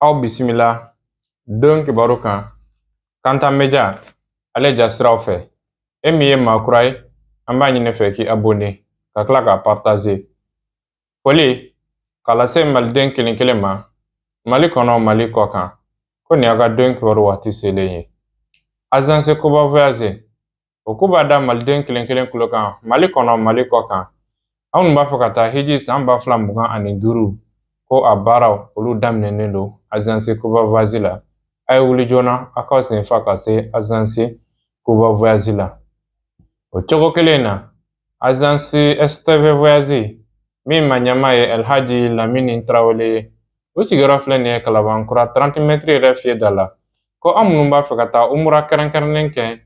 Aw bisimila don kibaru kan Kanta Media ale jasiraw fɛ. E min ye maa kura ye, an b'a ɲini fɛ k'i abonné ka tila k'a partager. Foli k'a lase maliden kelen kelen ma Mali kɔnɔ, Mali kɔ kan, ko nin y'a ka don kibaru waati selen ye. Agence Koba Voyage o ko b'a da maliden kelen kelen kulo kan Mali kɔnɔ, Mali kɔ kan. Anw b'a fɛ ka taa hiji san 2025, ko a baaraw olu daminɛnen don Agence Koba Voyage la. A ye wuli joona, a k'aw sen fa ka se Agence Koba Voyage la. O cogo kelen na, Agence STV Voyage min ma ɲɛmaa ye Elhaji Lamini Tarawele ye, u sigiyɔrɔ filɛ nin ye Kalabankura 30 mètres yɛrɛ fiyɛ da la, ko an minnu b'a fɛ ka taa umura kɛrɛnkɛrɛnnen kɛ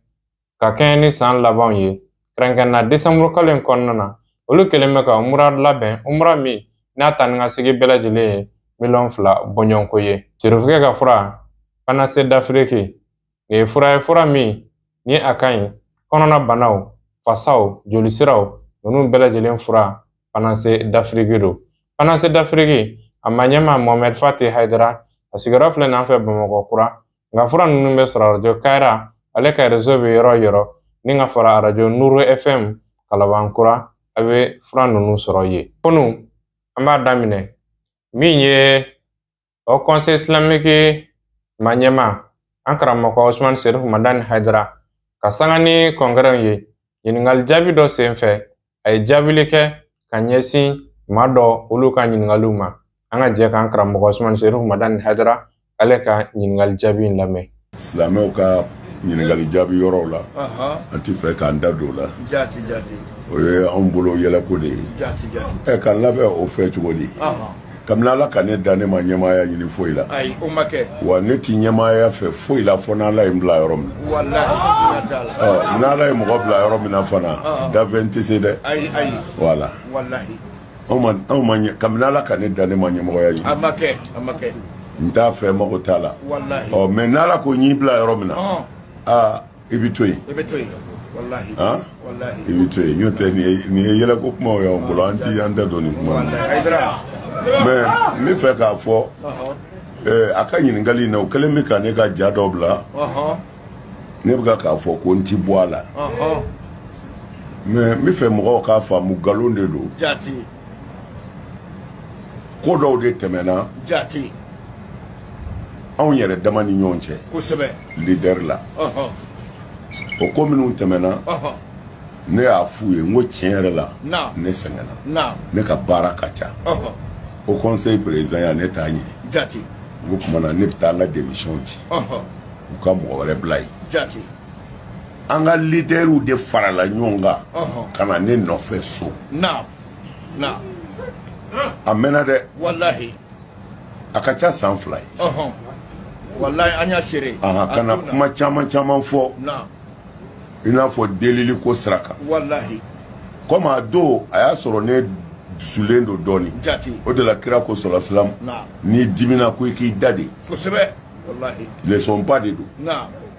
ka kɛɲɛ ni san labanw ye, kɛrɛnkɛrɛnna desanburu kalo in kɔnɔna na, olu kɛlen bɛ ka umura labɛn, umura min n'a taa ni ka segin bɛɛ lajɛlen ye 2 miliyɔn bɔɲɔgɔnko ye. Sirifukɛ ka fura Panacée d'Afrique, nin ye fura ye, fura min ni a ka ɲi kɔnɔna banaw, fasaw, jolisiraw, ninnu bɛɛ lajɛlen fura Panacée d'Afrique don. Panacée d'Afrique a ma ɲɛma Mohamed Fati Hayidara, a sigiyɔrɔ filɛ nin an fɛ Bamakɔ kura, nka fura ninnu bɛ sɔrɔ arajo Kayira ale ka réseau bɛ yɔrɔ o yɔrɔ, ni ka fara arajo Nuru FM Kalabankura, a bɛ fura ninnu sɔrɔ yen. Kunu an b'a daminɛ min ye Haut Conseil islamique ma ɲɛma an karamɔgɔ Usumani Serifu Madani Hayidara ka sanga ni congrès ye, ɲininkali jaabi dɔ sen fɛ, a ye jaabili kɛ ka ɲɛsin maa dɔ olu ka ɲininkaliw ma. An ka jɛ k'an karamɔgɔ Usumani Serifu Madani Hayidara ale ka ɲininkali jaabi in lamɛn. Silamɛw ka ɲininkali jaabi yɔrɔw la, an ti fɛ k'an da don o la. Jaati jaati. O ye anw bolo yɛlɛko de ye. Jaati jaati. Ɛ, k'an labɛn o fɛ cogo di? Kabini Ala ka ne da, ne ma ɲɛmaaya ɲini foyi la. Ayi, o ma kɛ. Wa ne ti ɲɛmaaya fɛ foyi la fɔ n'Ala ye n bila yɔrɔ min na. Walahi, siga t'a la. Ɔ, n'Ala ye mɔgɔ bila yɔrɔ min na fana, dafɛn tɛ se dɛ. Ayi ayi. Voilà. Walahi. Anw ma ɲɛ, kabini Ala ka ne da, ne ma ɲɛmɔgɔya ɲini. A ma kɛ, a ma kɛ. N t'a fɛ, mago t'a la. Walahi. Ɔ, mais n'Ala ko n y'i bila yɔrɔ min na, aa, i bɛ to yen. I bɛ to yen, walahi. Han? Walahi. I bɛ to yen, n'o tɛ nin ye yɛlɛko kumaw y'anw bolo, an ti an tɛ don nin kuma ninnu. Walahi Hayidara. Mais n bɛ fɛ k'a fɔ a ka ɲininkali in na, o kɛlen bɛ ka ne ka ja dɔ bila. Ne bɛ ka k'a fɔ ko n ti bɔ a la. Mais n bɛ fɛ mɔgɔw k'a faamu, nkalon de don. Ko dɔw de tɛmɛna anw yɛrɛ dama ni ɲɔgɔn cɛ leader la. O ko minnu tɛmɛna, ne y'a f'u ye, n ko tiɲɛ yɛrɛ la, ne sɛgɛnna, ne ka baara ka ca. Haut Conseil président ya, ne t'a ɲɛ. O tuma na, ne bɛ taa n ka démission ci, u ka mɔgɔ wɛrɛ bila yen. An ka leaderw de farala ɲɔgɔn kan ka na ne nɔfɛ so. Naam naam. A mɛnna dɛ. Walahi. A ka ca san 2 ye. Walahi, an y'a seere. Ahan, ka na kuma caman caman fɔ, i n'a fɔ delili ko sira kan. Komi a don a y'a sɔrɔ ne dusulen don dɔɔni. O de la kira ko sɔrɔ silam, n'i dimina, ko i k'i da de. Kosɛbɛ, walahi. Leçon ba de don.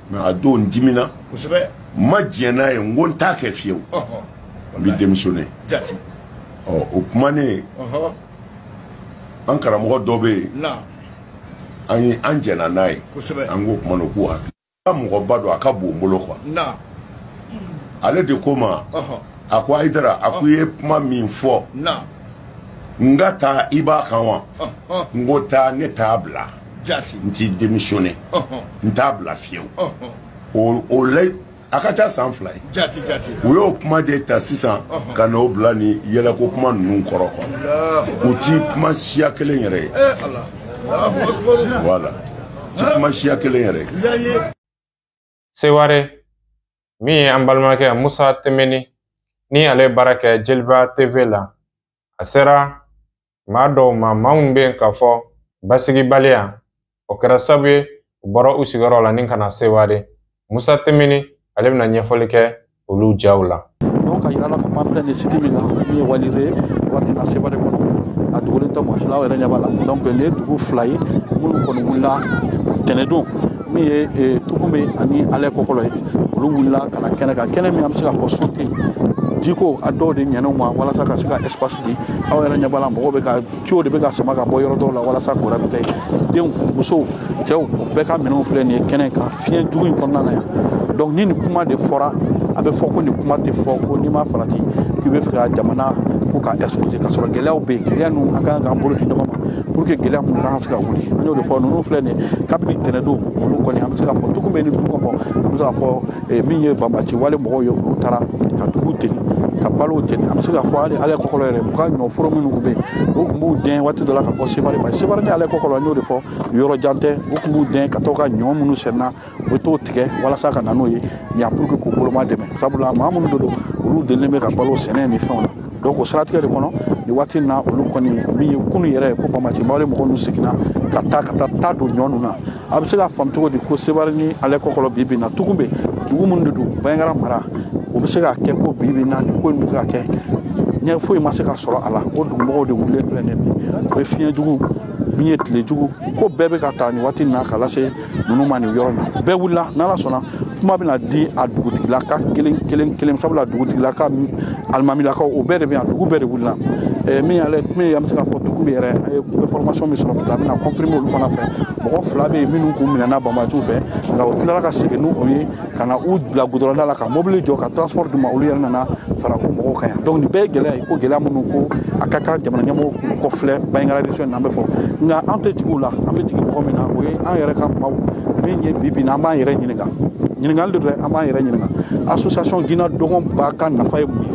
Mais a don n dimina, n ma diɲɛ n'a ye, n ko n t'a kɛ fiyewu, n bɛ démissionner. Ɔ, o kumanen, an karamɔgɔ dɔ bɛ yen, an ye an jɛnna n'a ye. An ko kuma na, k'u hakili ka mɔgɔba don, a ka bon n bolo quoi. Ale de ko ma, a ko Hayidara, a ko i ye kuma min fɔ, n ka taa i b'a kan wa? N ko taa, ne t'a bila. N t'i démissionner, n t'a bila fiyewu. O la, a ka ca san 2 ye. Jaati jaati. U y'o kuma de ta sisan ka n'o bila ni yɛlɛko kuma ninnu kɔrɔ quoi. U ti kuma siya kelen yɛrɛ ye. Eh Allah. Voilà, ti kuma siya kelen yɛrɛ ye. Y'a ye. Seware min ye an balimakɛ Musa Temeni ni ale ye baara kɛ Jeliba TV la, a sera maa dɔw ma, maa minnu bɛ yen k'a fɔ basigibaliya o kɛra sababu ye u bɔra u sigiyɔrɔ la ni ka na Seware. Musa Temeni ale bɛna ɲɛfɔli kɛ olu jaw la. Donc a yira la k'a fɔ an filɛ nin site min na, min ye Walire ye waati na Seware kɔnɔ, a dogolen tɛ mɔgɔ si la, aw yɛrɛ ɲɛ b'a la. Donc nin ye dugu 2 ye minnu kɔni wulila tɛnɛdon, min ye Tukunbe ani Alɛ Kɔkɔlɔ ye. Olu wulila ka na kɛnɛ kan, kɛnɛ min an bɛ se k'a fɔ so tɛ yen. Jiko a dɔw de ɲɛn'u ma walasa ka se ka espace di. Aw yɛrɛ ɲɛ b'a la, mɔgɔw bɛ ka tuyau de bɛ ka sama ka bɔ yɔrɔ dɔw la walasa k'o ravitailler. Denw, musow, cɛw, bɛɛ ka minɛnw filɛ nin ye kɛnɛ kan fiɲɛ jugu in kɔnɔna na yan. Donc ni nin kuma de fɔra, a bɛ fɔ ko nin kuma tɛ fɔ, ko n'i ma farati k'i bɛ fɛ ka jamana ko ka exposer, k'a sɔrɔ gɛlɛyaw bɛ yen. Gɛlɛya ninnu, an kan k'an bolo di ɲɔgɔn ma pour que gɛlɛya minnu kan ka se ka wuli. An y'o de fɔ, ninnu filɛ nin ye kabini tɛnɛdon, olu kɔni an bɛ se k'a fɔ dugu bɛ ni dugu kɔnɔ, an bɛ se k'a fɔ min ye banbaci wale mɔgɔw ye, olu taara ka dugu jeni, ka balow jeni. An bɛ se k'a fɔ hali ale kɔkɔlɔ yɛrɛ, u ka ɲɔforo minnu tun bɛ yen, u tun b'u dɛn waati dɔ la ka bɔ Sebare. Parce que Sebare ni ale kɔkɔlɔ, an y'o de fɔ, yɔrɔ jan tɛ. U tun b'u dɛn ka taa u ka ɲɔ minnu sɛnɛna, u bɛ t'o tigɛ walasa ka na n'o ye yan pour que k'u boloma dɛmɛ, sabula maa minnu de don, olu delilen bɛ ka balo sɛnɛ ni fɛnw na. Donc o siratigɛ de kɔnɔ, nin waati in na, olu kɔni min ye kunun yɛrɛ ko Bamaci mawale mɔgɔ ninnu seginna ka taa ka taa ta don ɲɔ ninnu na. A bɛ se k'a faamu cogo di ko Sebare ni ale kɔkɔlɔ bi bi in na, tugun bɛ dugu minnu de don Banjagara mara, o bɛ se k'a kɛ ko bi bi in na nin ko in bɛ se ka kɛ, ɲɛ foyi ma se ka sɔrɔ a la. O dugumɔgɔw de wulilen filɛ nin ye bi, o ye fiɲɛ jugu min ye tile jugu ko bɛɛ bɛ ka taa nin waati in na ka lase ninnu ma nin yɔrɔ in na. Bɛɛ wulila, n'Ala sɔnna, kuma bɛna di a dugutigilaka kelen kelen kelen, sabula dugutigilaka, alimamilakaw, o bɛɛ de bɛ yan, dugu bɛɛ de wulila. Min y'ale min ye, an bɛ se k'a fɔ dugu min yɛrɛ, an ye information min sɔrɔ, peut-être a bɛna confirmer olu fana fɛ. Mɔgɔ 2 bɛ yen minnu kun minɛna banbaanciw fɛ, nka o tilara ka segin n'u ye ka na u bila goudron da la, ka mobili jɔ ka transport d'u ma, olu yɛrɛ nana fara o mɔgɔw kan yan. Donc nin bɛɛ ye gɛlɛya ye, ko gɛlɛya minnu ko a ka kan jamana ɲɛmɔgɔw k'u kɔfilɛ Banjagara région na, an bɛ fɔ. Nka an tɛ jigin u la, an bɛ jigin mɔgɔ min na, o ye an yɛrɛ ka maaw min ye. Bi bi in na, an b'an yɛrɛ ɲininka, ɲininkali de don dɛ, an b'an yɛrɛ ɲininka: association Guina Dogon ba ka nafa ye mun ye?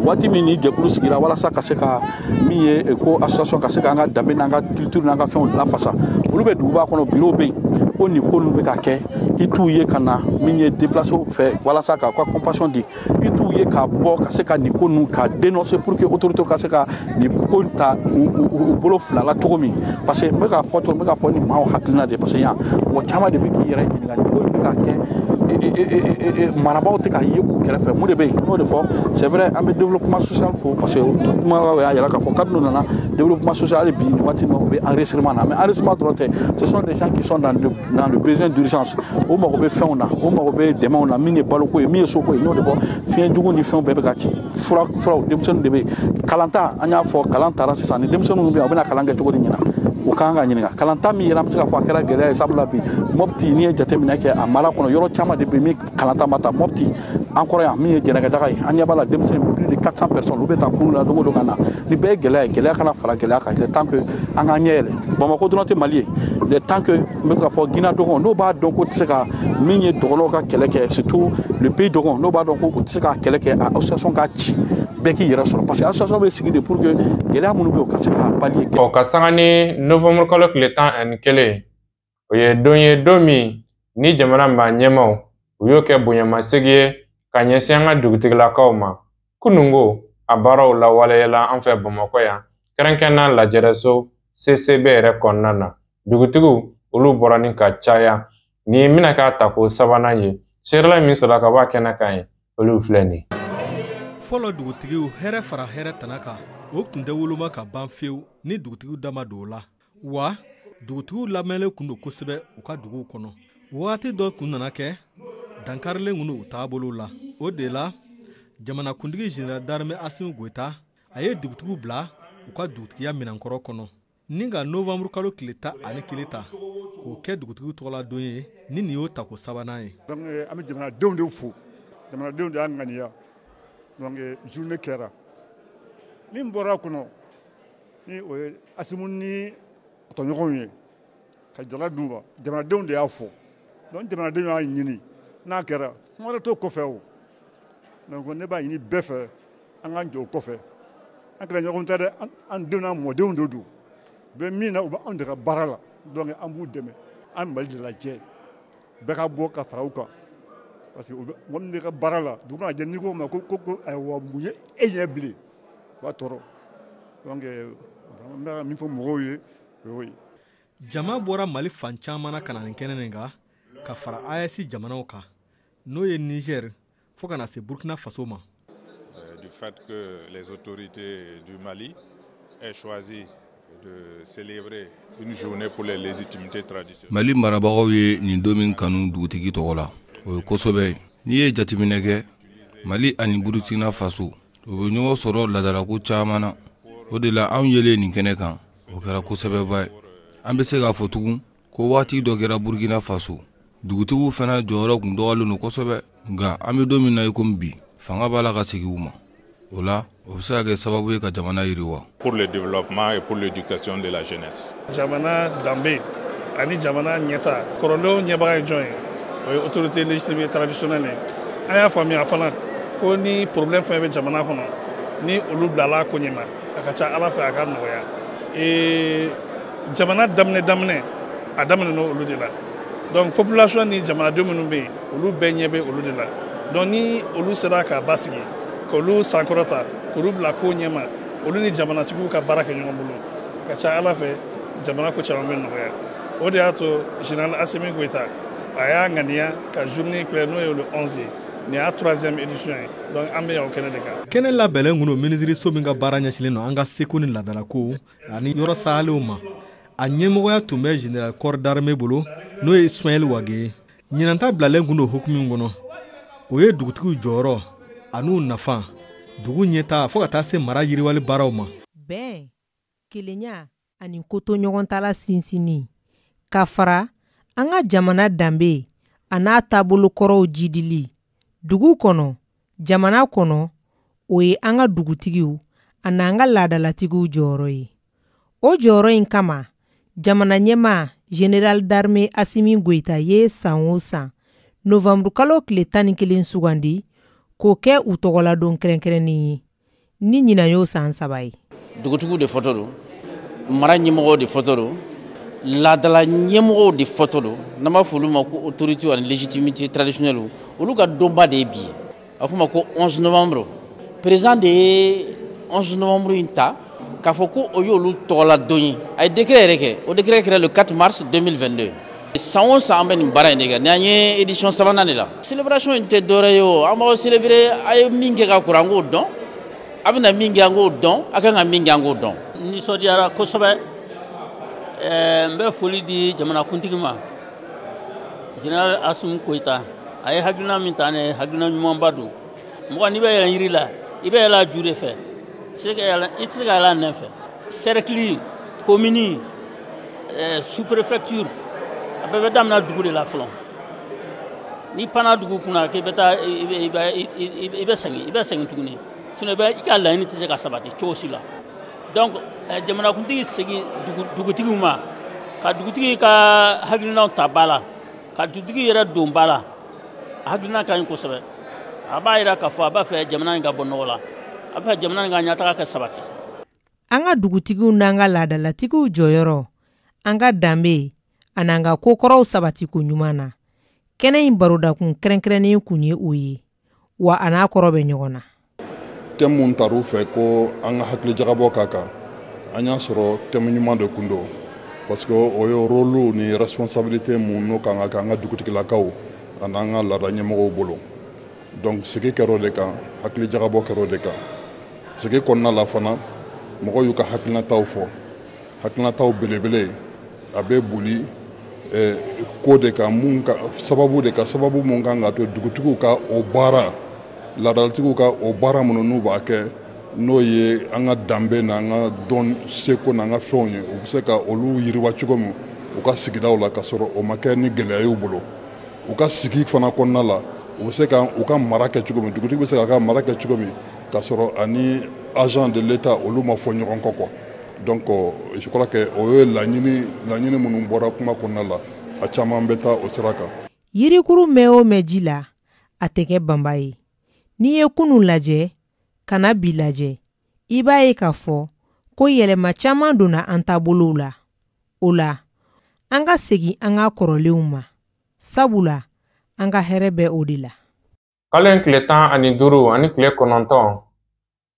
Waati min ni jɛkulu sigira walasa ka se ka min ye ko association ka se k'an ka danbe n'an ka culture n'an ka fɛnw lafasa, olu bɛ duguba kɔnɔ, bureau bɛ yen, ko nin ko ninnu bɛ ka kɛ, i t'u ye ka na min ye déplacer fɛ walasa k'a ka compassion di, i t'u ye ka bɔ ka se ka nin ko ninnu ka dénoncer pour que autorité ka se ka nin ko ta u bolo fila la cogo min. Parce que n bɛ k'a fɔ cogo, n bɛ k'a fɔ ni maaw hakilina de ye, parce que yan mɔgɔ caman de bɛ k'i yɛrɛ ɲininka nin ko in bɛ ka kɛ, marabaaw tɛ ka ye u kɛrɛfɛ, mun de bɛ yen? N y'o de fɔ, c'est vrai, an bɛ développement social fo, parce que kuma y'a yira k'a fɔ kabini u nana développement social, hali bi nin waati in na, u bɛ enregistrement na. Mais enregistrement dɔrɔn tɛ, ce sont des gens qui sont dans le besoin d'urgence. U mago bɛ fɛnw na, u mago bɛ dɛmɛw na, min ye baloko ye, min ye soko ye. N y'o de fɔ, fiɲɛ jugu ni fɛnw bɛɛ bɛ ka ci, fura furaw, denmisɛnninw de bɛ yen, kalanta, an y'a fɔ kalan taara sisan, ni denmisɛnninw bɛ yen, u bɛna kalan kɛ cogo di ɲinan? O kan ka ɲininka. Kalanta min yɛrɛ, an bɛ se k'a fɔ a kɛra gɛlɛya ye, sabula bi Mɔpti, n'i ye jateminɛ kɛ a mara kɔnɔ, yɔrɔ caman de bɛ min kalanta ma ta. Mɔpti an kɔrɔ yan, min ye jɛnɛkɛdaga ye, an ɲɛ b'a la, denmisɛnnin plus de 400 personnes, olu bɛ taa kurun la don o don ka na. Nin bɛɛ ye gɛlɛya ye, gɛlɛya kana fara gɛlɛya kan. Il est temps que an k'an ɲɛ yɛlɛ. Bamakɔ dɔrɔn tɛ Mali ye. Il est temps que n bɛ se k'a fɔ Guina Dogon, n'o b'a dɔn ko tɛ se ka min ye dɔgɔnɔw ka kɛlɛ kɛ, surtout le pays Dogon, n'o b'a dɔn ko u tɛ se ka kɛlɛ kɛ, a association ka ci, bɛɛ k'i yɛrɛ sɔrɔ, parce que association bɛ sigi de pour que gɛlɛya minnu bɛ yen, o ka se ka pallier. Ɔ ka sanga ni novembre kalo tile 11, o ye don ye, don min ni jamana maa ɲɛmaw u y'o kɛ bonyamasegin ye ka ɲɛsin an ka dugutigilakaw ma. Kununko a baaraw lawaleyala an fɛ Bamakɔ yan, kɛrɛnkɛrɛnnenya lajɛrɛso CCB yɛrɛ kɔnɔna na, dugutigiw olu bɔra ni ka caya. Nin bɛna k'a tako sabanan ye. Seerela min sɔrɔla ka bɔ a kɛnɛ kan ye, olu filɛ nin ye. Fɔlɔ dugutigiw, hɛrɛ fara hɛrɛ tana kan, o tun tɛ woloma ka ban fiyewu ni dugutigiw da ma don o la. Wa dugutigiw lamɛnlen kun don kosɛbɛ u ka duguw kɔnɔ. Wagati dɔ kun nana kɛ dankarilen kun don u taabolo la. O de la, jamanakuntigi général d'armée Asimi Goyita, a ye dugutigiw bila u ka dugutigiya minɛnkɔrɔ kɔnɔ ni ka novembre kalo tile 11 ta k'o kɛ dugutigiw tɔgɔla don ye, ni nin y'o tako sabanan ye. Donc an bɛ jamanadenw de fo, jamanadenw de y'a ŋaniya. Donc journée kɛra min bɔra a kɔnɔ, ni o ye Asimu ni tɔɲɔgɔnw ye ka jala d'u ma, jamanadenw de y'a fɔ. Donc jamanadenw y'a ɲini, n'a kɛra, kuma wɛrɛ t'o kɔfɛ. O donc ne b'a ɲini bɛɛ fɛ, an k'an jɔ o kɔfɛ. An kɛlɛ ɲɔgɔn tɛ dɛ, an denw n'an mɔdenw de don, u bɛ min na, u bɛ anw de ka baara la. Donc an b'u dɛmɛ, an Mali de lajɛ, bɛɛ ka bɔ ka fara u kan, parce que mɔgɔ min bɛ ka baara la, dugu mana jɛ, n'i ko ma ko ayiwa, mun ye e ɲɛ bilen, u b'a tɔɔrɔ. Donc n bɛ ka min fɔ mɔgɔw ye, o y'o ye. Jama bɔra Mali fan caman na ka na nin kɛnɛ nin kan, ka fara AES jamanaw kan, n'o ye Niger fo ka na se Burkina Faso ma. Du fait que les autorités du Mali aient choisi de célébrer une journée pour les légitimités traditionnelles. Mali marabagaw ye nin don min kanu dugutigi tɔgɔ la, o ye kosɛbɛ ye. N'i ye jateminɛ kɛ, Mali ani Burkina Faso u bɛ ɲɔgɔn sɔrɔ laadalako caman na. O de la anw yelen nin kɛnɛ kan, o kɛra kosɛbɛba ye. An bɛ se k'a fɔ tugun ko waati dɔ kɛra Burkina Faso, dugutigiw fana jɔyɔrɔ tun dɔgɔyalen don kosɛbɛ, nka an bɛ don min na i komi bi, fanga b'a la ka segin u ma. O la, o bɛ se ka kɛ sababu ye ka jamana yiriwa. Pour le développement et pour l'éducation de la jeunesse. Jamana danbe ani jamana ɲɛta kɔrɔlenw ɲɛbaga ye jɔn ye? O ye autorité légitime traditionnelle ye. An y'a faamuya fana ko ni problème fɛn bɛ jamana kɔnɔ, ni olu bilala ko ɲɛma, a ka ca Ala fɛ a ka nɔgɔya. Jamana daminɛ a daminɛna olu de la. Donc population ni jamanadenw minnu bɛ yen, olu bɛɛ ɲɛ bɛ olu de la. Donc ni olu sera k'a basigi, k'olu sankɔrɔta, k'olu bila ko ɲɛma, olu ni jamanatigiw ka baara kɛ ɲɔgɔn bolo, a ka ca Ala fɛ jamana ko caman bɛ nɔgɔya. O de y'a to général Assimi Goïta a y'a ŋaniya ka journée kɛ, n'o ye le 11 ye. Nin y'a troisième édition ye. Donc an bɛ yan o kɛnɛ de kan. Kɛnɛ labɛnnen kun don minisiriso min ka baara ɲɛsinnen don an ka seko ni laadalako ani yɔrɔ sahalenw ma. A ɲɛmɔgɔya tun bɛ général corps d'armée bolo, n'o ye Ismaël Wagué ye. Ɲinanta bilalen kun don hukumu min kɔnɔ, o ye dugutigiw jɔyɔrɔ an'u nafa, dugu ɲɛtaa fo ka taa se mara yiriwali baaraw ma. Bɛn, kelenya ani kotoɲɔgɔntala sinsinni, ka fara an ka jamana danbe a n'a taabolo kɔrɔw jidili dugu kɔnɔ, jamana kɔnɔ, o ye an ka dugutigiw an'an ka laadalatigiw jɔyɔrɔ ye. O jɔyɔrɔ in kama, jamana ɲɛmaa général d'armée Assimi Goïta ye san o san novembre kalo tile 11 sugandi k'o kɛ u tɔgɔladon kɛrɛnkɛrɛnnen ye, ni ɲinan y'o san 3 ye. Dugutigiw de fɔtɔ don, mara ɲɛmɔgɔw de fɔtɔ don, laadala ɲɛmɔgɔw de fɔtɔ don, n'an b'a fɔ olu ma ko autorité ani légitimité traditionnelle, olu ka donba de ye bi ye. A fɔ ma ko 11 novembre. Président de ye 11 novembre in ta k'a fɔ ko o y'olu tɔgɔladon ye. A ye décret yɛrɛ kɛ, o décret kɛra le 4 mars 2022. San o san an bɛ nin baara in de kɛ, ni an ye édition sabanan de la. Célébration in tɛ dɔwɛrɛ ye o, an b'aw célébrer, a ye min kɛ ka kɔrɔ an k'o dɔn, a bɛna min kɛ an k'o dɔn, a kan ka min kɛ an k'o dɔn. Nisɔndiyara kosɛbɛ. N bɛ foli di jamanakuntigi ma, général Assimi Goïta. A ye hakilina min ta, ne hakilina ɲumanba don. Mɔgɔ n'i bɛ yɛlɛn yiri la, i bɛ yɛlɛ a ju de fɛ, i tɛ se ka yɛlɛ a nɛ fɛ. Cercle, commune, sous-préfecture, a bɛɛ bɛ daminɛ dugu de la fɔlɔ. N'i panna dugu kunna k'i bɛ taa, i bɛ segin, i bɛ segin tuguni. Sinon i ka laɲini tɛ se ka sabati cogo si la. Donc jamanakuntigi segin dugutigiw ma, ka dugutigi ka hakilinaw ta ba la, ka dugutigi yɛrɛ don ba la. A hakilina ka ɲi kosɛbɛ. A b'a yira k'a fɔ a b'a fɛ jamana in ka bɔ nɔgɔ la, a b'a fɛ jamana in ka ɲɛtaga kɛ sabati. An ka dugutigiw n'an ka laadalatigiw jɔyɔrɔ, an ka danbe an'an ka kokɔrɔw sabatiko ɲuman na, kɛnɛ in barodakun kɛrɛnkɛrɛnnen kun ye o ye, wa a n'a kɔrɔ bɛ ɲɔgɔn na. Thème mun tar'u fɛ ko an ka hakilijagabɔ k'a kan, an y'a sɔrɔ thème ɲuman de kun don, parce que o ye rôle ni responsabilité mun n'o kan ka kɛ an ka dugutigilakaw ani an ka laada ɲɛmɔgɔw bolo. Donc sigi kɛra o de kan, hakilijagabɔ kɛra o de kan. Sigi kɔnɔna la fana, mɔgɔw y'u ka hakilinataw fɔ. Hakilinataw belebele a bɛ boli ko de kan, mun ka sababu de kan, sababu mun kan ka to dugutigiw ka o baara, laadalatigiw ka o baara minnu n'u b'a kɛ, n'o ye an ka danbe n'an ka dɔn seko n'an ka fɛnw ye, u bɛ se ka olu yiriwa cogo min u ka sigidaw la, ka sɔrɔ o ma kɛ ni gɛlɛya y'u bolo. U ka sigi fana kɔnɔna la, u bɛ se ka u ka mara kɛ cogo min, dugutigi bɛ se k'a ka mara kɛ cogo min, ka sɔrɔ ani agent de l'État olu ma fɔ ɲɔgɔn kɔ quoi. Donc je crois que o ye laɲini minnu bɔra kuma kɔnɔna la, a caman bɛ taa o sira kan. Yirikuru mɛn o mɛn ji la, a tɛ kɛ banba ye. N'i ye kunun lajɛ, ka na bi lajɛ, i b'a ye k'a fɔ ko yɛlɛma caman donna an taabolow la. O la, an ka segin an ka kɔrɔlenw ma, sabula an ka hɛrɛ bɛ o de la. Kalo in tile 15 ani tile 9,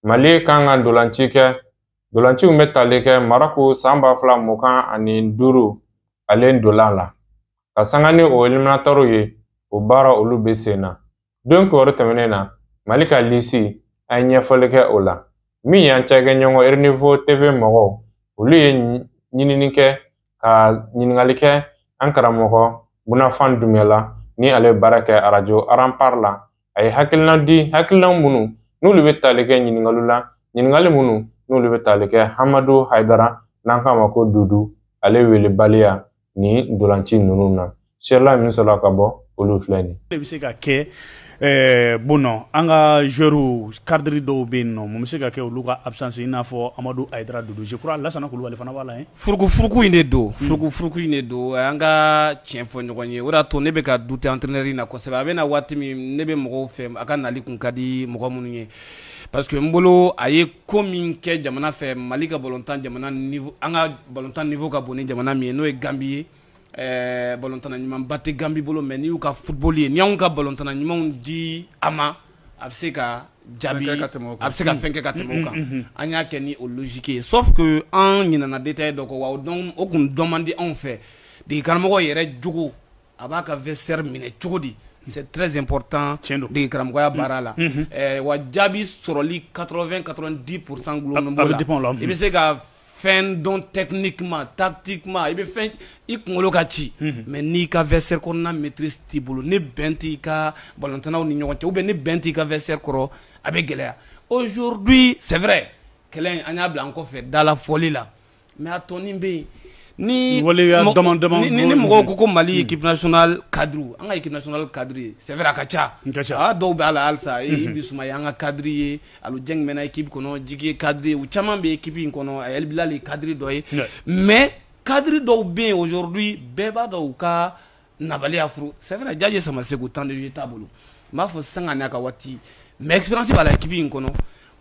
Mali kan ka ndolanci kɛ. Ndolanciw bɛ tali kɛ Marako san 2025 ale ndolan la. Ka sanga ni o éliminatoire ye, o baara olu bɛ sen na. Don kibaru tɛmɛnen na, Mali ka lisi a ye ɲɛfɔli kɛ o la. Min y'an cakɛɲɔgɔn Renouveau TV mɔgɔw, olu ye ɲinini kɛ ka ɲininkali kɛ an karamɔgɔ Bunafan Dunbiya la, ni ale bɛ baara kɛ arajo Rempart la. A ye hakilina di, hakilina minnu n'olu bɛ tali kɛ ɲininkaliw la, ɲininkali minnu n'olu bɛ tali kɛ Hamadu Hayidara n'an k'a ma ko Dudu, ale welebaliya ni ntolanci ninnu na. Sɛrila min sɔrɔla ka bɔ olu filɛ nin ye. De bɛ se ka kɛ bon an ka joueurs cadre dɔw bɛ yen nɔ, mun bɛ se ka kɛ olu ka absence, i n'a fɔ Amadu Hayidara Dudu? Je crois Lasana Kulubali fana b'a la yen. Furukufuruku in de don, furukufuruku in de don. An ka tiɲɛ fɔ ɲɔgɔn ye, o de y'a to ne bɛ ka douter entraîneur in na kosɛbɛ. A bɛ na waati min, ne bɛ mɔgɔw fɛ a ka nali kun ka di mɔgɔ minnu ye, parce que n bolo a ye ko min kɛ jamana fɛ, Mali ka balontan jamana niveau, an ka balontan niveau ka bon ni jamana min ye, n'o ye Gambie ye. Balontanna ɲumanba tɛ Gambie bolo, mais n'i y'u ka football ye, n'i y'anw ka balontanna ɲumanw di a ma, a bɛ se ka jaabi, a bɛ se ka fɛn kɛ ka tɛmɛ o kan. An y'a kɛ ni o logique ye, sauf que an ɲinɛna détail dɔ kɔ, wa o kun dɔn man di anw fɛ. Dege karamɔgɔ yɛrɛ jogo, a b'a ka vestiaire minɛ cogo di, c'est très important dege karamɔgɔya baara la. Wa jaabi sɔrɔli 80 90% gulonnen b'o la. I bɛ se ka fɛn dɔn techniquement, tactiquement, i bɛ fɛn i kunkolo ka ci, mais n'i ka vestiaire kɔnɔna maîtrise t'i bolo, ni bɛn t'i ka balontannaw ni ɲɔgɔn cɛ, ou bien ni bɛn t'i ka vestiaire kɔrɔ, a bɛ gɛlɛya. Aujourd'hui, c'est vrai, kɛlɛ in an y'a bila an kɔfɛ dala fɔli la, mais a tɔnin bɛ yen. Ni mɔgɔw ko Mali équipe nationale cadre, an ka équipe nationale cadre ye, c'est vrai a ka ca, a dɔw bɛ a la halisa. Ibi Suma ye an ka cadre ye, Alu Jɛngi mɛnna équipe kɔnɔ, Jigi ye cadre ye, u caman bɛ équipe in kɔnɔ, El Bilal ye cadre dɔ ye, mais cadre dɔw bɛ yen aujourd'hui, bɛɛ b'a dɔn u ka nabaliya furu. C'est vrai, Diadje Samassékou temps de jeu t'a bolo, n b'a fɔ sisan n'a ka waati, mais expérience b'a la équipe in kɔnɔ.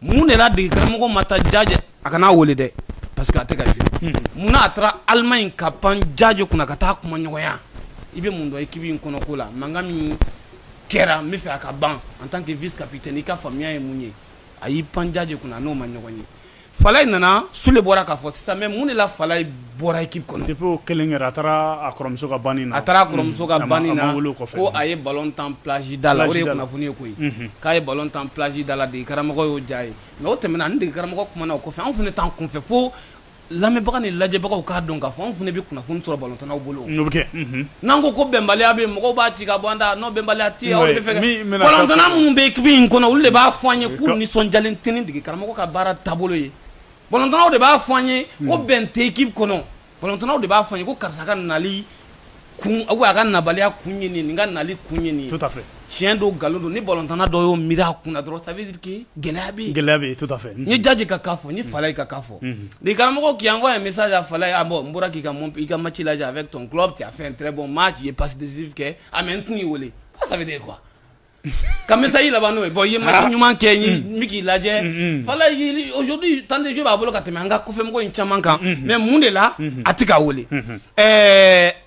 Mun de la dege karamɔgɔ ma taa Diadje, a kana wele dɛ, parce que a tɛ ka jouer. Munna a taara Allemagne ka pan Diadje kunna ka taa kuma ɲɔgɔnya? I bɛ mun dɔn équipe in kɔnɔ ko la? Mankan min kɛra, n bɛ fɛ a ka ban en tant que vice capitaine, i ka faamuya ye mun ye? A y'i pan Diadje kunna, n'o ma ɲɔgɔn ye. Falaye nana, Sule bɔra k'a fɔ sisan, mais mun de la Falaye bɔra équipe kɔnɔ? Depuis o kelen kɛra, a taara a kɔrɔmuso ka banni na. A taara a kɔrɔmuso ka banni na, ko a ye ballon tan plage da la, o de ye kunnafoni ye koyi. K'a ye ballon tan plage da la, dege karamɔgɔ y'o diya ye. Mais o tɛmɛna, ani dege karamɔgɔ kumana o kɔfɛ, anw fana t'an kunfɛ fo lamɛnbaga ni lajɛbagaw k'a dɔn k'a fɔ anw fana bɛ kunnafoni sɔrɔ balontannaw bolo. O bɛ kɛ. N'an ko bɛnbaliya bɛ yen, mɔgɔw b'a ci ka bɔ an da, non bɛnbaliya tɛ yen, aw de bɛ fɛ ka balontanna minnu bɛ équipe in kɔnɔ, olu de b'a fɔ an ye k'u nisɔndiyalen tɛ ni dege karamɔgɔ ka baara taabolo ye. Balontannaw de b'a fɔ an ye ko bɛn tɛ équipe kɔnɔ. Balontannaw de b'a fɔ an ye ko karisa ka nali kun, ou a ka nabaliya kun ye nin ye, nin ka nali kun ye nin ye. Tout à fait. Tiɲɛ don, nkalon don, ni balontanna dɔ y'o miiri a kun na dɔrɔn, ça veut dire que gɛlɛya bɛ yen. Gɛlɛya bɛ yen, tout à fait. N ye Diadje ka cas fɔ, n ye Falaye ka cas fɔ. Les karamɔgɔ qui envoie un message à Falaye, ah bon, n bɔra k'i ka i ka match lajɛ avec ton club, tu as fait un très bon match, i ye passe décisive kɛ, ah mais n tun y'i wele. Ça veut dire quoi? Ka message laban n'o ye, bon i ye match ɲuman kɛ, n bɛ k'i lajɛ. Falaye aujourd'hui temps de jeu b'a bolo ka tɛmɛ an ka kɔfɛmɔgɔ in caman kan, mais mun de la a tɛ k'a wele?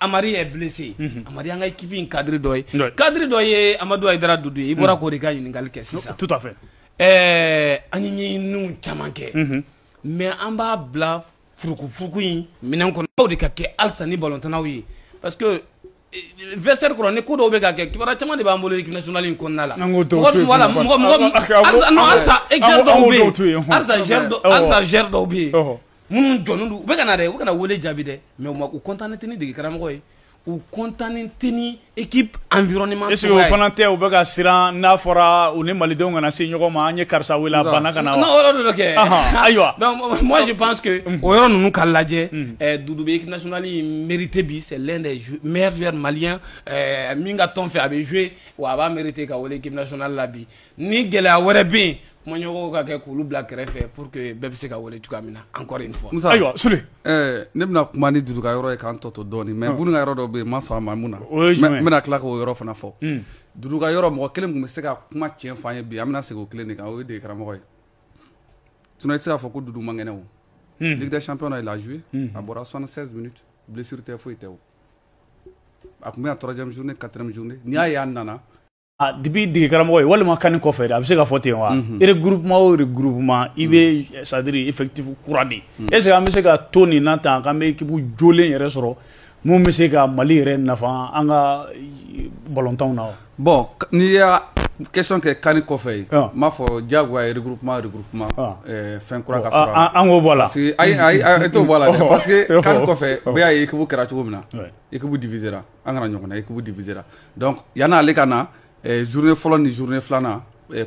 Amari est blessé. Amari an ka équipe in cadre dɔ ye. Cadre dɔ ye Amadu Hayidara Dudu ye. I bɔra k'o de ka ɲininkali kɛ sisan. Tout à fait. An ye ɲɛɲininiw caman kɛ, mais an b'a bila furukufuruku in minɛn kɔnɔ. O de ka kɛ halisa ni balontannaw ye, parce que vestiaire kɔrɔ ni ko dɔw bɛ ka kɛ, kibaruya caman de b'an bolo équipe nationale in kɔnɔna la. Voilà, mɔgɔ non, halisa joueur dɔw bɛ yen, halisa joueur dɔw bɛ yen minnu jɔnnen don, u bɛ ka na dɛ, u bɛ ka na wele jaabi dɛ, mais u content tɛ ni dege karamɔgɔ ye, u content tɛ ni équipe environnement. Est-ce que o fana tɛ u bɛ ka siran n'a fɔra u ni malidenw kana se ɲɔgɔn ma, an ye karisa wele a banna ka na wa? Non, o yɔrɔ dɔ kɛ. Ayiwa. Donc moi je pense que o yɔrɔ ninnu ka lajɛ. Doudou bɛ équipe nationale in mérité bi, c'est l'un des meilleurs joueurs maliens min ka tɔn fɛ a bɛ jouer, wa a b'a mérité ka wele équipe nationale la bi. Ni gɛlɛya wɛrɛ bɛ yen, kumaɲɔgɔnw ka kɛ k'olu bila kɛrɛfɛ pour que bɛɛ bɛ se ka wele cogoya min na, encore une fois. Musa, ayiwa Sule. Ne bɛna kuma ni Dudu ka yɔrɔ ye k'an tɔ to dɔɔnin, mais Bunu ka yɔrɔ dɔ bɛ yen, n ma sɔn a ma mun na. O ye jumɛn ye? N bɛna tila k'o yɔrɔ fana fɔ. Dudu ka yɔrɔ, mɔgɔ kelen tun bɛ se ka kuma tiɲɛ fɔ an ye bi, an bɛna segin o kelen de kan, o ye dege karamɔgɔ ye. Sinon i tɛ se k'a fɔ ko Dudu man kɛnɛ o. Ligue des champions na, il a joué, a bɔra 76 minutes, blessure tɛ, foyi tɛ o. A tun bɛ yan troisième journée, quatrième journée, n'i y'a ye a nana. Depuis dege karamɔgɔ ye walima kan kɔfɛ a bɛ se ka fɔ ten wa, regroupement o regroupement i bɛ, c'est à dire effectif kura de. Est ce que an bɛ se ka to nin na tan k'an bɛ équipe jolen yɛrɛ sɔrɔ mun bɛ se ka Mali yɛrɛ nafa an ka balontanw na wa? Bon, n'i y'a question kɛ kan kɔfɛ ye, n b'a fɔ diyagoya ye regroupement fɛn kura ka sɔrɔ. An k'o bɔ a la. Parce que ayi ayi, e t'o bɔ a la dɛ, parce que kan kɔfɛ bɛɛ y'a ye équipe kɛra cogo min na, équipe divisera, an kana ɲɔgɔn na, équipe divisera, donc yan'ale ka na. Journée fɔlɔ ni journée filanan,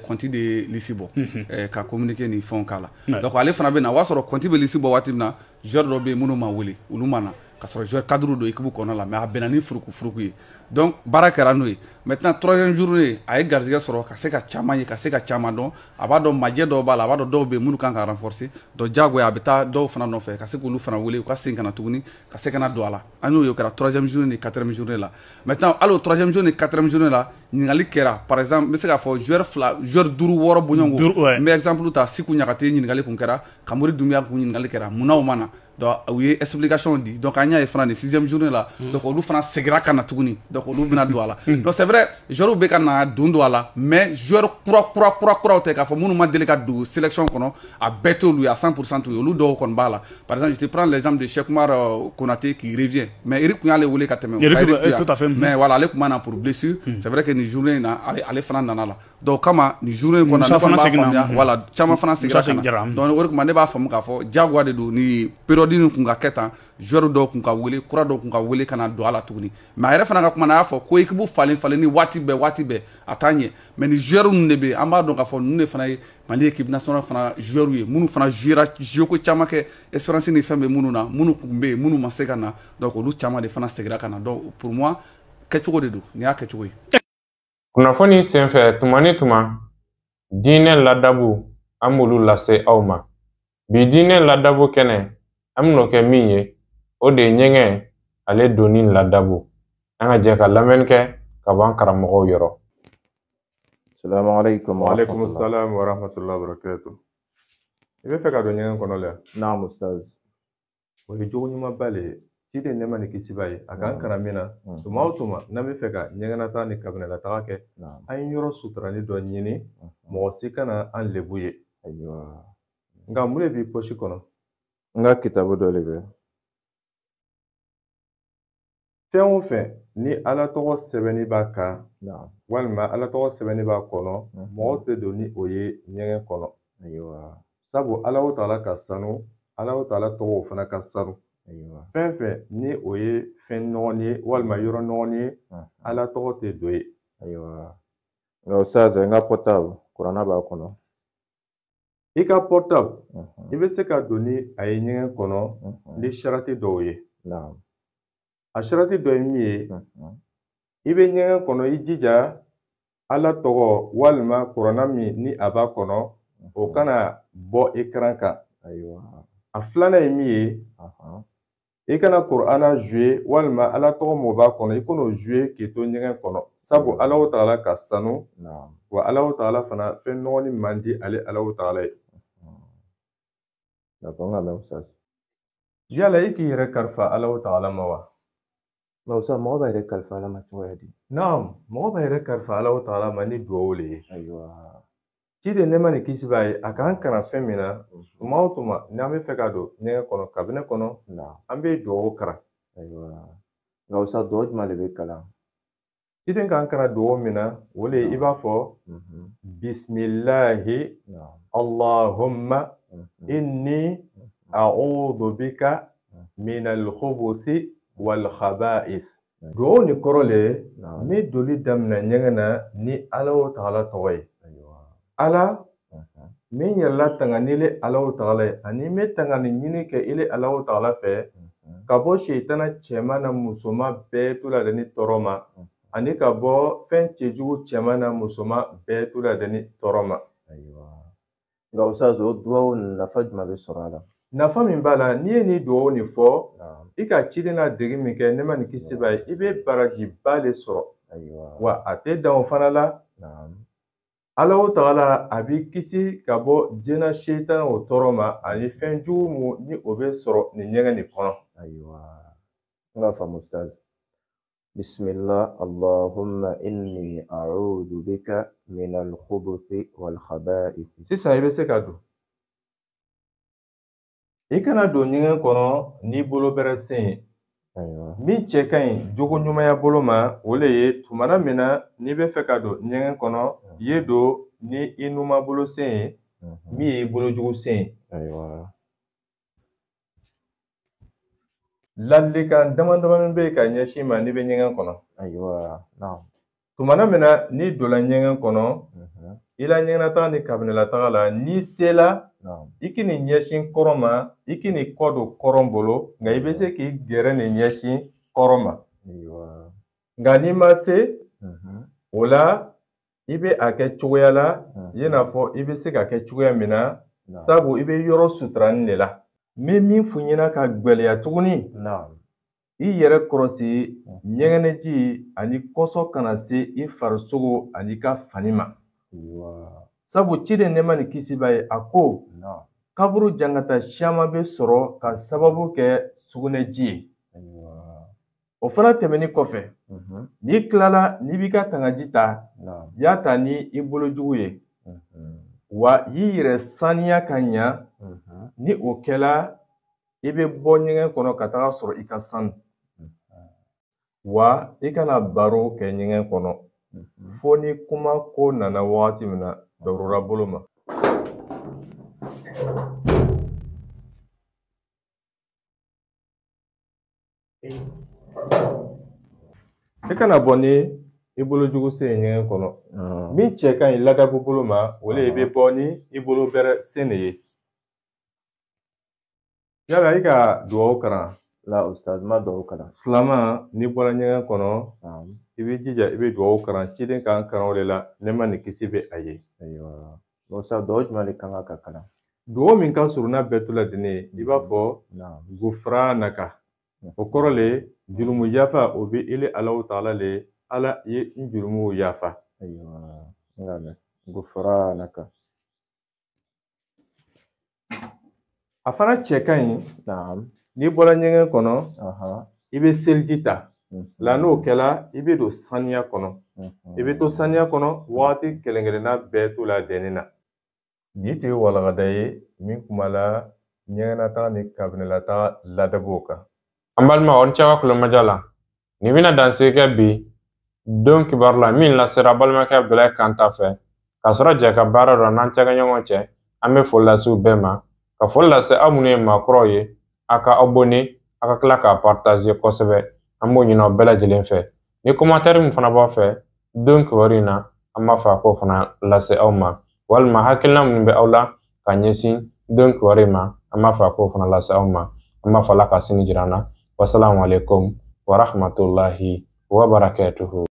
Conti de liste bɔ ka communiquer ni fɛnw k'a la. Donc ale fana bɛ na, o y'a sɔrɔ Conti bɛ liste bɔ waati min na, joueur dɔw bɛ yen minnu ma wele, olu ma na. Ka sɔrɔ joueur cadre don équipe kɔnɔna la, mais a bɛnna ni furuku furuku ye. Donc baara kɛra n'o ye. Maintenant, troisième journée, a ye garijɛgɛ sɔrɔ ka se ka caman ye, ka se ka caman dɔn. A b'a dɔn majɛ dɔw b'a la, a b'a dɔn dɔw bɛ yen minnu kan ka renforcer. Donc diyagoya a bɛ taa dɔw fana nɔfɛ ka se k'olu fana wele, u ka segin ka na tuguni, ka se ka na don a la. An y'o ye, o kɛra troisième journée ni quatrième journée la. Maintenant, hali o troisième journée ni quatrième journée la, ɲininkali kɛra. Par exemple, n bɛ se k'a fɔ joueur fila, joueur duuru, wɔɔrɔ bɔɲɔgɔnko. N bɛ exemple ta, Siku Ɲagate ɲininkali kun kɛra, Kamori Dunbiya kun ɲininkali kɛra, munna o ma na? Donc u ye explication di. Donc an y'a ye fana nin sixième journée la, donc olu fana seginna ka na tuguni, donc olu bɛna don a la. Donc c'est vrai, joueurs bɛ ka na don a la, mais joueur kura kura kura kuraw tɛ k'a fɔ minnu ma deli ka don sélection kɔnɔ, a bɛɛ t'olu ye, a 100% t'u ye, olu dɔw kɔni b'a la. Par exemple, je te prends l'exemple de Cheikh Oumar Konaté qui revient, mais Eric kun y'ale wele ka tɛmɛ. Tout à fait. Mais voilà, ale kun ma na pour blessure. C'est vrai que nin journée in na, ale fana nana la. Donc kama nin journée in kɔnɔ, ne kɔni b'a faamuya, voilà, caman fana seginna ka na. Donc o de kama ne b'a faamu k'a fɔ diyagoya de don, ni période nin kun ka kɛ tan, joueur dɔw kun ka wele, kura dɔw kun ka wele ka na don a la tuguni. Mais a yɛrɛ fana ka kuma na, a y'a fɔ ko équipe falen falen ni waati bɛɛ waati bɛɛ a t'a ɲɛ. Mais ni joueur ninnu de bɛ yen, an b'a dɔn k'a fɔ ninnu de fana ye Mali équipe nationale fana joueur ye, minnu fana jouera jeu ko caman kɛ, expérience ni fɛn bɛ minnu na, minnu kun bɛ yen, minnu ma se ka na. Donc olu caman de fana seginna ka na. Donc pour moi, kɛcogo de don, nin y'a kɛcogo ye. Kunnafoni senfɛ, tuma ni tuma, diinɛ ladabu, an b'olu lase aw ma. Bi diinɛ ladabu kɛnɛ, an bɛn'o kɛ min ye, o de ye ɲɛgɛn ale donni ladabu. An ka jɛ ka lamɛnni kɛ ka bɔ an karamɔgɔw yɔrɔ. Salamu alaikum. Wa alaikum salam wa rahmatullahi wa barakatuh. I bɛ fɛ ka don ɲɛgɛn kɔnɔ la? Naam, ustaz. O ye jogo ɲumanba le ye. Ciden nɛɛma ni kisi b'a ye, a k'an kalan min na, tuma o tuma n'an bɛ fɛ ka ɲɛgɛnnata ni kabinɛlataga kɛ, an ye yɔrɔ suturali dɔ ɲini, mɔgɔ si kana an lebu ye. Nka mun de b'i pɔsi kɔnɔ? N ka kitabu dɔ de bɛ. Fɛn o fɛn ni Ala tɔgɔ sɛbɛnni b'a kan, walima Ala tɔgɔ sɛbɛnni b'a kɔnɔ, mɔgɔ tɛ don ni o ye ɲɛgɛn kɔnɔ. Sabu Alahu taala ka sanu, Alahu taala tɔgɔw fana ka sanu. Fɛn fɛn ni o ye fɛn nɔgɔnin ye walima yɔrɔ nɔgɔnin ye, Ala tɔgɔ tɛ don ye. Ayiwa. Nka ustaz, n ka portable, kuranna b'a kɔnɔ. I ka portable, i bɛ se ka don ni a ye ɲɛgɛn kɔnɔ ni sarati dɔw ye. A sarati dɔ ye min ye, i bɛ ɲɛgɛn kɔnɔ, i jija Ala tɔgɔ walima kuranna min ni a b'a kɔnɔ, o kana bɔ écran kan. A filanan ye min ye, i kana kuranna jouer walima Ala tɔgɔ mun b'a kɔnɔ, i kan'o jouer k'i to ɲɛgɛn kɔnɔ. Sabu Alahu taala ka sanu, wa Alahu taala fana fɛn nɔgɔnin man di ale Alahu taala ye. D'accord, n ka mɛn ustaz. Yala i k'i yɛrɛ kalifa Alahu taala ma wa? Nka ustaz, mɔgɔ b'a yɛrɛ kalifa Ala ma cogoya di? Naam, mɔgɔ b'a yɛrɛ kalifa Alahu taala ma ni duwawu le ye. Ayiwa. Ciden nɛɛma ni kisi b'a ye, a k'an kalan fɛn min na, tuma o tuma n'an bɛ fɛ ka don ɲɛgɛn kɔnɔ, kabinɛ kɔnɔ, an bɛ duwawu kalan. Ayiwa. Nka ustaz, duwawu jumɛn de bɛ kalan? Ciden k'an kalan duwawu min na, o le ye i b'a fɔ bisimilahi Allahumma inni a'udhu bika minal khubuthi wal khaba'ith. Duwawu nin kɔrɔ le ye, n bɛ doli daminɛ ɲɛgɛn na ni Alahu taala tɔgɔ ye. Ala, min yɛrɛ latanga n'ile Alahu taala ye, ani n bɛ tangani ɲini kɛ ile Alahu taala fɛ, ka bɔ sitana cɛman na musoman bɛɛ to la ni tɔɔrɔ ma, ani ka bɔ fɛn cɛjugu cɛman na musoman bɛɛ to la ni tɔɔrɔ ma. Nka ustaz, o duwawu nafa jumɛn bɛ sɔrɔ a la? Nafa min b'a la, n'i ye nin duwawu nin fɔ, i ka ciden ladege min kɛ, nɛɛma ni kisi b'a ye, i bɛ barajiba de sɔrɔ. Wa a tɛ dan o fana la, Alahu taala a b'i kisi ka bɔ diɲɛ sitana o tɔɔrɔ ma, ani fɛn jugu mun ni o bɛ sɔrɔ nin ɲɛgɛn nin kɔnɔ. Ayiwa, n ka faamu ustaz. Bismillah, Allahumma inni a'udhu bika minal khubuthi wal khaba'ith. Sisan i bɛ se ka don. I kana don ɲɛgɛn kɔnɔ n'i bolo bɛrɛ sen ye. Min cɛ ka ɲi jogo ɲumanya bolo ma, o le ye tumana min na n'i bɛ fɛ ka don ɲɛgɛn kɔnɔ, i ye don ni i numan bolo sen ye, min ye i bolojugu sen ye. Ayiwa. Ladilikan dama damani bɛ yen ka ɲɛsin ma n'i bɛ ɲɛgɛn kɔnɔ. Ayiwa, naam. Tumana min na n'i donna ɲɛgɛn kɔnɔ, i la ɲɛgɛnnataga ni kabinɛlataga la, n'i sela, i k'i ɲɛsin kɔrɔn ma, i k'i kɔ don kɔrɔn bolo, nka i bɛ se k'i gɛrɛ nin ɲɛsin kɔrɔn ma. Nka n'i ma se, o la i bɛ a kɛ cogoya la, i n'a fɔ i bɛ se ka kɛ cogoya min na, sabu i bɛ yɔrɔ suturani de la. N bɛ min f'u ɲɛna ka gwɛlɛya tuguni, i yɛrɛ kɔlɔsi ɲɛgɛnɛji ani kɔsɔ kana se i farisogo ani i ka fani ma. Sabu ciden nɛɛma ni kisi b'a ye, a ko kaburu jankata caman bɛ sɔrɔ ka sababu kɛ sugunɛji ye. O fana tɛmɛnen kɔfɛ, n'i tilala n'i b'i ka tangaji ta, i y'a ta ni i bolojugu ye, wa i yɛrɛ saniya ka ɲa. Ni o kɛla, i bɛ bɔ ɲɛgɛn kɔnɔ ka taga sɔrɔ i ka sanu. Wa i kana baro kɛ ɲɛgɛn kɔnɔ fo ni kuma ko nana wagati min na darura bolo ma. I kana bɔ ni i bolojugu sen ye ɲɛgɛn kɔnɔ. Min cɛ ka ɲi ladabu bolo ma, o le i bɛ bɔ ni i bolo bɛrɛ sen de ye. Yala i ka duwawu kalan? La ustaz, ma duwawu kalan. Silama, n'i bɔra ɲɛgɛn kɔnɔ, i b'i jija i bɛ duwawu kalan. Ciden k'an kalan o de la, nɛɛma ni kisi bɛ a ye. Ayiwa, ustaz, duwawu jumɛn de kan ka kalan? Duwawu min ka surun n'a bɛɛ to ladinɛ ye, i b'a fɔ gufranaka. O kɔrɔ le jurumu yafa, o bɛ ele Alahu taala le, Ala ye n jurumuw yafa. Ayiwa, n k'a mɛn. Gufranaka. A fana cɛ ka ɲi. N'i bɔra ɲɛgɛn kɔnɔ, i bɛ seliji ta. La n'o kɛla, i bɛ don saniya kɔnɔ. I bɛ to saniya kɔnɔ wagati kelen kelenna bɛɛ to ladɛnni na. Nin tun ye walagada ye min kumala ɲɛgɛnnataga ni kabinɛlataga ladabuw kan. An balima, aw ni ce aw ka kulomaja la. Nin bɛna dansigi kɛ bi don kibaru la min lasera balimakɛ Abudulayi Kanta fɛ, k'a sɔrɔ jɛ ka baara dɔ n'an cɛkɛ ɲɔgɔn cɛ. An bɛ foli lase u bɛɛ ma, ka foli lase aw minnu ye maakɔrɔw ye, a ka abonné, a ka tila k'a partager kosɛbɛ. An b'o ɲini aw bɛɛ lajɛlen fɛ. Ni commentaire min fana b'aw fɛ don kibaru in na, an b'a fɛ a k'o fana lase aw ma, walima hakilina minnu bɛ aw la ka ɲɛsin don kibaru in ma, an b'a fɛ a k'o fana lase aw ma. An b'a fɔ Ala ka sini jira an na. Wassalamu alaikum wa rahmatullahi wa barakatuhu.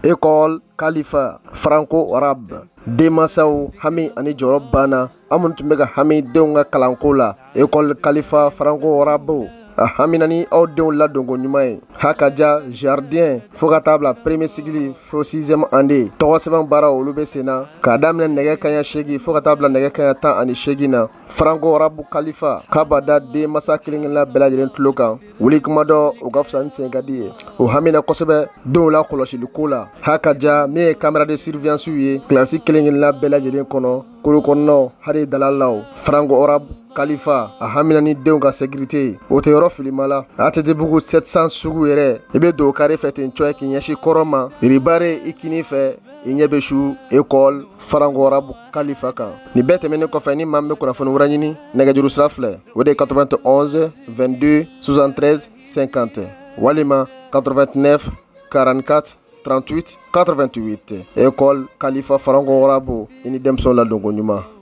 École Khalifa Franco Arabe denmansaw hami ani jɔyɔrɔ banna. An minnu tun bɛ ka hami denw ka kalanko la, École Khalifa Franco Arabe a hamina ni aw denw ladonko ɲuman ye. Hakaja jardin fo ka taa bila premier cycle fo 6e année tɔgɔ sɛbɛn baara olu bɛ sen na k'a daminɛ nɛgɛ kanɲɛ 8 fo ka taa bila nɛgɛ kanɲɛ 18 na. Franco Arabe Khalifa k'a b'a da denmansa kelen kelenna bɛɛ lajɛlen tulo kan. Wuli kuma dɔ o ka fisa ni sen ka di ye. O hamina kosɛbɛ denw la kɔlɔsiliko la. Hakaja min ye caméra de surveillance ye kilasi kelen kelenna bɛɛ lajɛlen kɔnɔ, kolo kɔnɔnaw hali dalalaw. Franco Arabe Khalifa a hamina ni denw ka sécurité o tɛ yɔrɔ filima la. ATT-bugu 700 sugu yɛrɛ, i bɛ don kare fɛ ten cɔye k'i ɲɛsin kɔrɔ ma, ribare i kini fɛ, i ɲɛ bɛ su École Franco Arabe Khalifa kan. Nin bɛɛ tɛmɛnen kɔfɛ, ni maa min bɛ kunnafoni wɛrɛ ɲini, nɛgɛjuru sira filɛ, o de ye 91 22 73 50 walima 89 44 38 88. École Khalifa Franco Arabe, i ni denmisɛnw ladonko ɲuman.